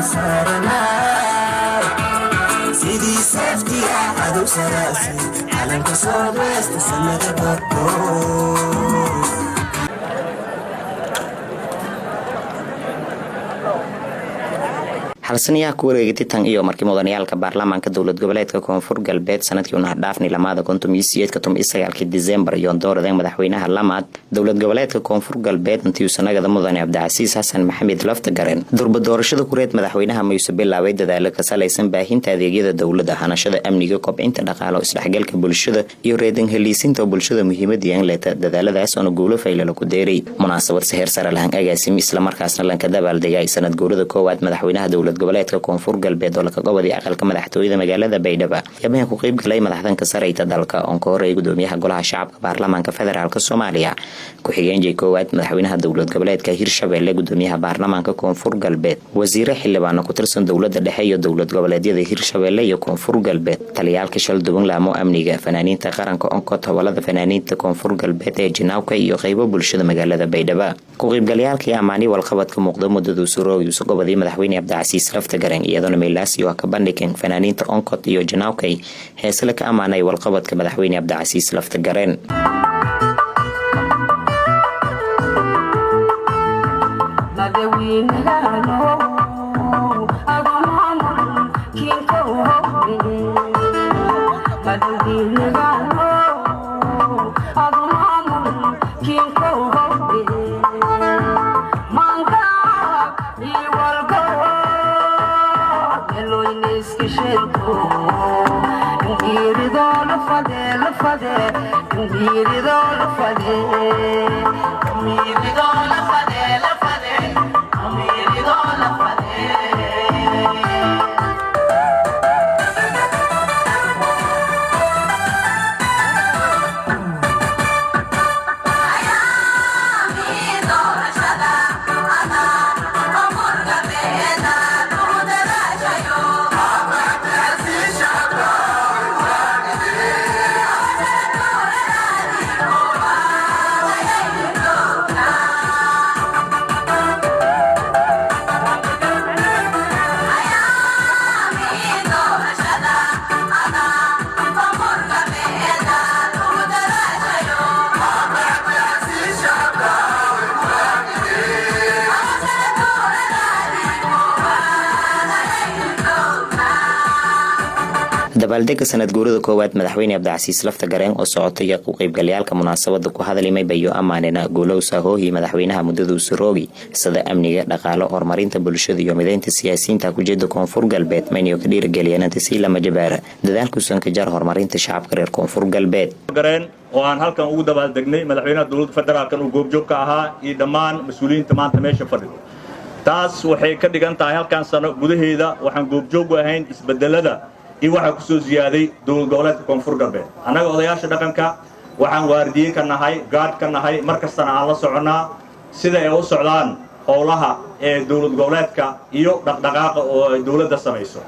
Saaranaa sidii seeftiya cadow saraasi calanka South-West samada barkood. Halsanayaha ku wareegatay tan iyo markii mudanayaalka baarlamaanka dowlad goboleedka Koonfur Galbeed sanadkii unaha dhaafnay 2018-ka 19-kii Disembar iyoon dooradeen madaxweynaha lamaad dowlad goboleedka Koonfur Galbeed intiusanagada mudane Cabdicasiis Xasan Maxamed Laftagaren. Durba doorashada kureed madaxweynaha mayuse bilaabay dadaalo ka salaysan baahinta adeegyada dowladda, hanashada amniga, kobcinta dhaqaalo, isdhexgalka bulshada iyo reedan heliisinta bulshada muhiimadii in leeta dadaaladaas oona guulo faylala ku deeray. Munaasabad seheer sare lahan agaasimi islamarkaasna lanka dabaaldegay sanad guurada koowaad madaxweynaha dowlad goboleedka Koonfur Galbeed oo laka gobodii aqalka madaxtooyada magaalada Baydhabo yabahan ku qeyb galay madaxdanka sareyta dalka oon ka horeeyay gudoomiyaha golaha shacabka baarlamaanka federaalk Soomaaliya, ku-xigeenjay koowaad madaxweynaha dowlad goboleedka Hirshabelle, gudoomiyaha baarlamaanka Koonfur Galbeed, wasiire, xildhibaano ku tirsan dowlada dhexe iyo dowlad goboleedyada Hirshabelle iyo Koonfur Galbeed, taliyaalka shal duwan laamo amniga, fanaaniinta qaranka Onkod, hobolada fanaaniinta Koonfur Galbeed ee Jinaawka iyo qeybo bulshada magaalada Baydhabo. Ku qeybgalayaalkii ammaani walqabadka muuqda muddaduu suroogiisu gobodii madaxweyne Cabdicasiis Laftagaren, iyadoona meelaasi waa ka bandhigeen fanaaniinta Onkod iyo Janaawkay heesle ka ammaanay walqabadka madaxweyne Cabdicasiis Laftagareen. Dabaaldega sanad guurada koowaad madaxweyne Cabdicasiis Laftagareen oo socotay ku qeybgalayaalka munaasabada ku hadlimay bayo ammaanena guulow saahoohi madaxweynaha muddaduu suroogi sida amniga, dhaqaalo, horumarinta bulshada iyo mideynta siyaasiyiinta kujeeda Koonfur Galbeed, maynayo ka dhiirigeliyeen antisiila majabaara dadaalkuusan ka jar horumarinta shacabka reer Koonfur Galbeed. Gareen oo aan halkan ugu dabaaldegnay madaxweynaha dowladda federaalkan uu goobjoog ka ahaa iyo dhammaan mas-uuliyiinta maanta meesha fadhido. Taas waxay ka dhigan tahay halkan sano gudaheeda waxaan goobjoog u ahayn isbedelada iyo waxaa ku soo ziyaaday dowlad goboleedka Koonfur Galbeed. Annaga odayaasha dhaqanka waxaan waardiye ka nahay, gaadh ka nahay, mar kastana aan la soconnaa sida ay u socdaan howlaha ee dowlad goboleedka iyo dhaqdhaqaaqa oo ay dowladda samayso.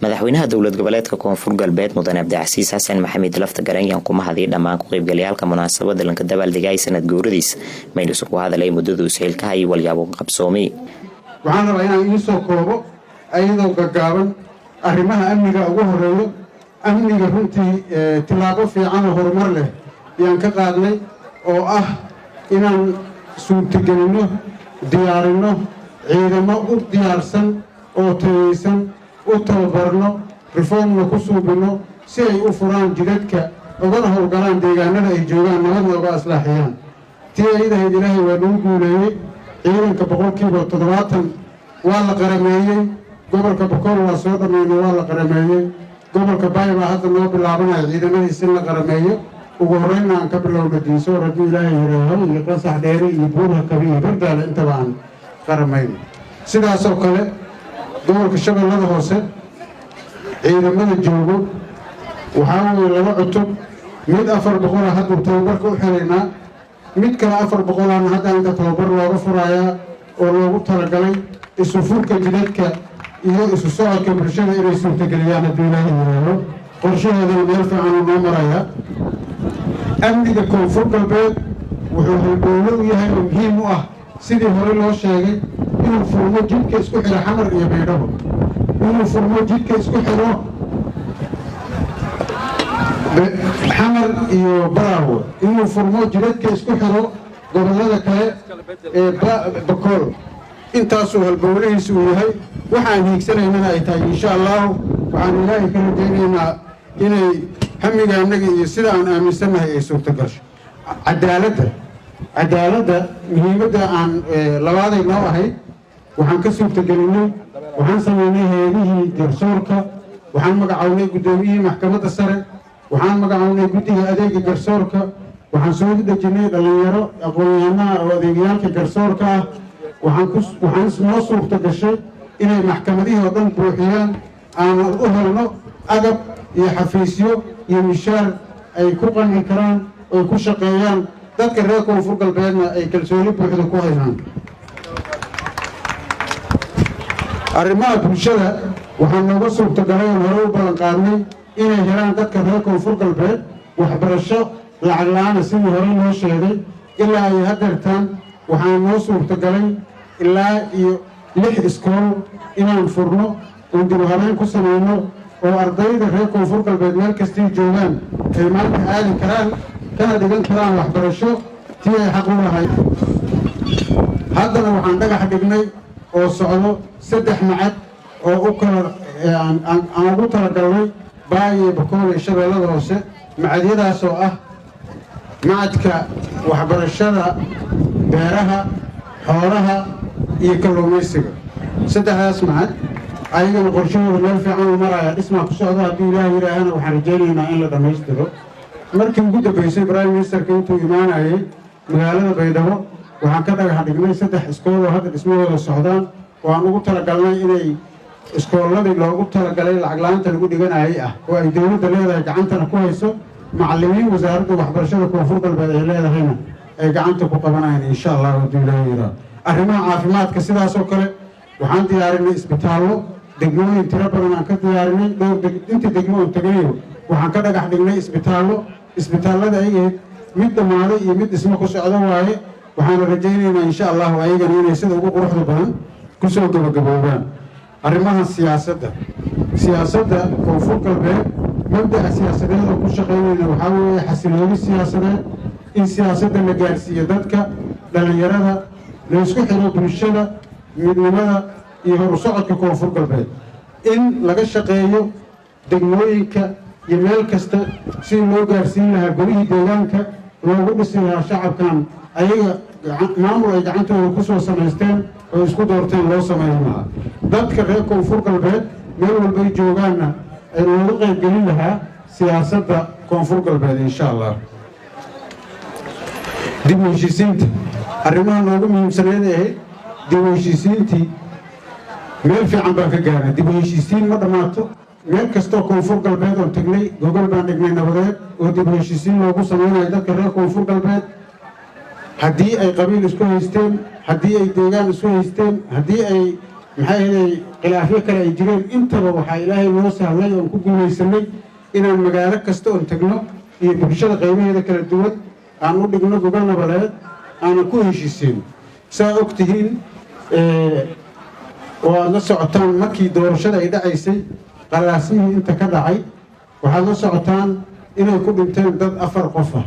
Madaxweynaha dowlad goboleedka Koonfur Galbeed mudane Cabdicasiis Xasan Maxamed Laftagareen yaan kuma hadiyay dhammaan ku qeybgalayaalka munaasabada lanka dabaaldegay sanad guuradiis, maynuusan ku hadalay muddaduu xilkaha iyo walyaabo qabsoomay. Waxaan rabaa inaan iisoo koobo ayadoo gaggaaban arrimaha amniga ugu horreeyo. Amniga runtii tillaabo fiican oo horumar leh ayaan ka qaadnay, oo ah inaan suurtagelinno, diyaarinno ciidamo u diyaarsan oo tayaysan, u tababarno, reformna ku suubinno si ay u furaan jidadka, ugana howlgalaan deegaanada ay joogaan, nabadna uga aslaaxiyaan. Tii ayadahayd Ilaahay waa nagu guuleeyey. Ciidanka 70% waa la qarameeyey. Gobolka Bokool waa soo dhammaynay, waa la qarameeyey. Gobolka Baay baa hadda noo bilaabanaya ciidamadiis in la qarameeyo. Ugu horreynna aan ka bilowna Diinsoor hadduu Ilaahay yidhaaho, iyo Qasax Dheere iyo Buurha Kabi iyo Bardaale, intaba aan qaramayno. Sidaasoo kale gobolka Shabeellada Hoose ciidamada joogo waxaa weeye laba cutub. Mid 400-a hadduu tababarka u xiraynaa, mid kale 400-aana hadda inta tababar looga furayaa oo loogu talagalay isu furka jidadka iyo isu socodka bulshada inay suurtageliyaan hadduu Ilaahay yidhaaho. Qorshaheedana meel fiican uu noo marayaa. Amniga Koonfur Galbeed wuxuu halbowlo u yahay oo muhiim u ah, sidii hore loo sheegay, Inuu furmo jidka isku xiro Xamar iyo Baydhabo, inuu furmo jidka isku xiro Xamar iyo Baraawo, inuu furmo jidadka isku xiro gobollada kale ee Bakool. Intaasuu halbowlihiisu uu yahay. Waxaan hiigsanaynana ay tahay, insha Allahu, waxaan Ilaahay ka rajaynaynaa inay hamiga annaga iyo sida aan aaminsannahay ay suurtagasho. Cadaaladda muhiimadda aan labaaday noo ahayd, waxaan ka suurtagelinay, waxaan samaynay hay'adihii garsoorka, waxaan magacawnay guddoomiyihii Maxkamadda Sare, waxaan magacawnay guddiga adeega garsoorka, waxaan soo dejinnay dhallinyaro aqoon-yahanaha oo adeegyaalka garsoorka ah. Waxaan noo suurta gashay inay maxkamadihii oo dhan buuxiyaan, aanu u helno agab iyo xafiisyo iyo mishaar ay ku qanci karaan oy ku shaqeeyaan, dadka reer Koonfur Galbeedna ay kalsooni buuxda ku haynaan. Arrimaha bulshada waxaa nooga suurtagalay oon hore u ballan qaadnay inay helaan dadka reer Koonfur Galbeed waxbarasho lacag la'aana. Sidii hore loo sheegay, ilaa ay hadeertaan waxaa noo suurtagalay ilaa iyo lix iskool inaan furno oon dib u habeen ku samayno, oo ardayda reer Koonfur Galbeed meel kastay joogaan ay maanta aadi karaan kana dhigan karaan waxbarasho tii ay xaq u lahayd. Haddana waxaan dhagax dhignay oo socdo saddex macad oo u kala aan ugu talagalnay Baay iyo Bakool iyo Shabeellada Hoose. Macadyadaas oo ah macadka waxbarashada beeraha, xoolaha iyo kalluumaysiga. Saddexdaas macad ayagana qorshahooda meel fiican u maraya, dhismaa ku socdo. Haddii Ilaah yidhaahana, waxaan rajaynaynaa in la dhammaystiro. Markii ugu dambaysay prime ministerka intuu imaanayay magaalada Baydhabo, waxaan ka dhagax dhignay saddex iskool oo hadda dhismahooda socdaan, oo aan ugu talagalnay inay iskoolladii loogu talagalay lacag la'aanta lagu dhiganayay ah, oo ay dowladda leedahay, gacantana ku hayso, macallimiin Wasaaradda Waxbarashada Koonfur Galbeed ay leedahayna ay gacanta ku qabanayaan, insha Allah, hadduu Ilaahay yidhaah. Arrimaha caafimaadka sidaasoo kale, waxaan diyaarinay isbitaallo degmooyin tiro badan aan ka diyaarinay. Dhowr inta degmo oon tegayo waxaan ka dhagax dhignay isbitaallo. Isbitaallada ayageed mid dhammaaday iyo mid dhismo ku socdo waaye. Waxaana rajaynaynaa, insha Allahu, ayagana inay sida ugu quruxda badan kusoo gabagaboobaan. Arrimaha siyaasadda, siyaasadda Koonfur Galbeed, mabda'a siyaasadeed oo ku shaqaynayna waxaa weeye xasilooni siyaasadeed, in siyaasadda la gaarsiiyo dadka, dhallinyarada, laysku xiro bulshada, midnimada iyo horu socodka Koonfur Galbeed, in laga shaqeeyo degmooyinka iyo meel kasta sidii loo gaarsiin lahaa golihii deegaanka, loogu dhisi lahaa shacabkan ayaga maamul ay gacantooda ku soo samaysteen oo isku doorteen loo samayn lahaa, dadka reer Koonfur Galbeed meel walbay joogaanna ay looga qaybgelin lahaa siyaasadda Koonfur Galbeed, insha Allah. Dib u heshiisiinta, arrimaha noogu muhiimsaneed ahayd dib u heshiisiintii, meel fiican baan ka gaarnay. Dib u heshiisiin ma dhammaato. Meel kastoo Koonfur Galbeed oon tagnay, gogol baan dhignay nabadeed oo dib u heshiisiin loogu samaynayo dadka reer Koonfur Galbeed, haddii ay qabiil isku haysteen, haddii ay deegaan isku haysteen, haddii ay, maxay ahaday, khilaafyo kale ay jireen. Intaba waxaa Ilaahay noo sahlay oon ku guulaysanay inaan magaalo kasta oon tagno iyo bulshada qaybaheeda kala duwan aan u dhigno gogol nabadeed, aanan ku heshiisiino. Saa og tihiin oo aad la socotaan, markii doorashada ay dhacaysay, qalaasihii inta ka dhacay, waxaad la socotaan inay ku dhinteen dad afar qof ah,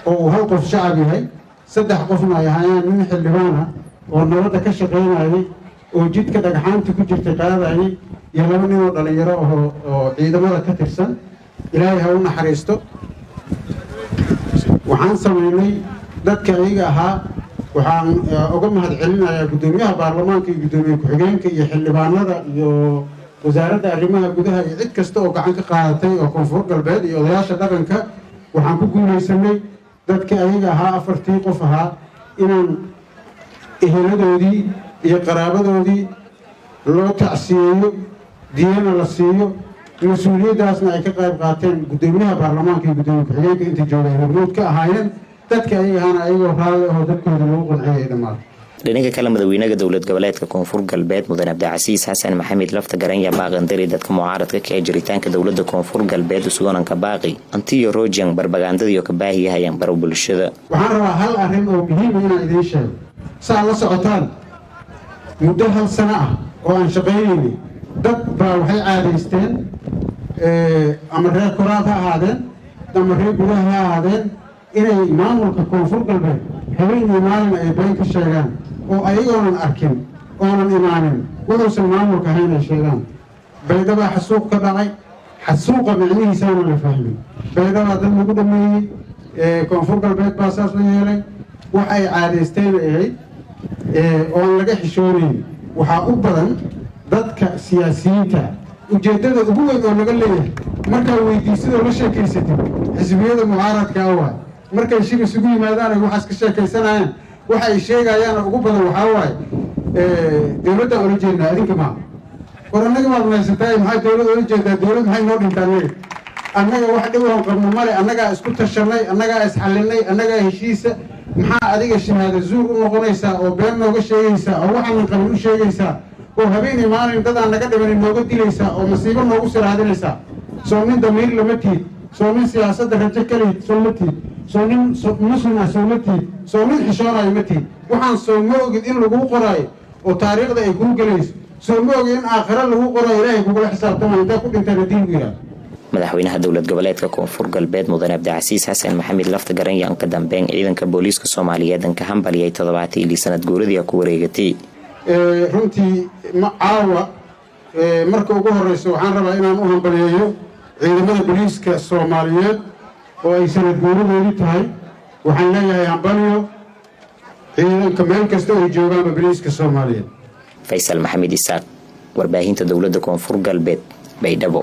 oo uu hal qof shacab yahay, saddex qofna ay ahaayeen nin xildhibaan ah oo nabadda ka shaqaynayay oo jidka dhagxaantii ku jirtay qaadayay, iyo laba nin oo dhallinyaro ahoo oo ciidamada ka tirsan. Ilaahay ha u naxariisto. Waxaan samaynay dadka ayaga ahaa, waxaan uga mahad celinayaa guddoomiyaha baarlamaanka iyo guddoomiye ku-xigeenka iyo xildhibaanada iyo Wasaaradda Arrimaha Gudaha iyo cid kasta oo gacan ka qaadatay oo Koonfur Galbeed iyo odayaasha dhaqanka. Waxaan ku guulaysanay dadkii ayaga ahaa, afartii qof ahaa, inaan eheladoodii iyo qaraabadoodii loo tacsiyeeyo, diyana la siiyo. Mas-uuliyaddaasna ay ka qayb qaateen guddoomiyaha baarlamaanka iyo guddoomiye ku-xigeenka inta joogay, hormuud ka ahaayeen. Dadka ayaga ahaana ayagoo raalli ahoo dadkooda lagu qanciyay ay dhammaatay. Dhinaca kale, madaxweynaha dowlad goboleedka Koonfur Galbeed, mudan Cabdicasiis Xasan Maxamed Lafta Garanya, baaqandari dadka mucaaradka ka ee jiritaanka dowlada Koonfur Galbeed, usugananka baaqi antiyo rojian barbagandadiyo ka baahiyahayaan baro bulshada. Waxaan rabaa hal arrin oo muhiima inaan idiin sheego. Saa la socotaan, Muddo hal sano ah oo aan shaqaynaynay, dad baa waxay caadaysteen, ama reer koraad ha ahaadeen ama reer gudaha ha ahaadeen, inay maamulka Koonfur Galbeed habeen iyo maalin ay been ka sheegaan, oo ayagoonan arkin oonan imaanin wuxuusan maamulka ahayn ay sheegaan. Baydhabaa xasuuq ka dhacay, xasuuqa micnihiisaana la fahmin. Baydhabaa dad lagu dhameeyey, Koonfur Galbeed baa saas la yeelay. Wax ay caadaysteen ay ahayd oo aan laga xishoonayn. Waxaa u badan dadka siyaasiyiinta. Ujeeddada ugu weyn oo laga leeyahay markaa weydiisadoo la sheekaysatid, xisbiyada mucaaradka ah waay. Markay shir isugu yimaadaan ay waxaas ka sheekaysanayaan, waxa ay sheegayaana ugu badan waxaa waaye, "Dowladdaan ula jeednaa, adinka maa." War annaga maad mahaysataay, maxaa dowlad ula jeedaa? Dowlad maxay noo dhintaa? Annaga wax dhib oon qabno male. Annagaa isku tashanay, annagaa isxallinay, annagaa heshiisa. Maxaa adiga shahaada zuur u noqonaysaa oo been nooga sheegaysaa oo waxaanan qabin u sheegaysaa oo habeenii maalin dadaan naga dhimanin nooga dilaysaa oo masiibo noogu siraadinaysaa? Soo nin damiir lama tiid? Soo nin siyaasadda rajo kaliid soo ma tiid? Soo nin Muslim ah soo ma tiid? Soo nin xishoonayo ma tiid? Waxaan soo ma ogid in laguu qoraayo oo taariikhda ay kuu gelayso? Soo ma ogid in aakhiro laguu qoraayo, Ilaahay kugula xisaabtamayo, intaa ku dhintaan diin ku yidhahdo? Madaxweynaha Dowlad Goboleedka Koonfur Galbeed, Mudane Cabdicasiis Xasan Maxamed Lafta Garan, ka dambeyn ciidanka booliiska Soomaaliyeed ka hambaliyay 71 sanad guuradii ku wareegatay. Runtii caawa marka ugu horeysa waxaan rabaa inaan u hambaliyeeyo ciidamada booliiska Soomaaliyeed oo ay sanad guuradoodii tahay. Waxaan leeyahay hambaliyo ciidanka meel kasta oo joogaanba booliiska Soomaaliyeed. Faysal Maxamed Isaaq, warbaahinta Dowladda Koonfur Galbeed, Baydhabo.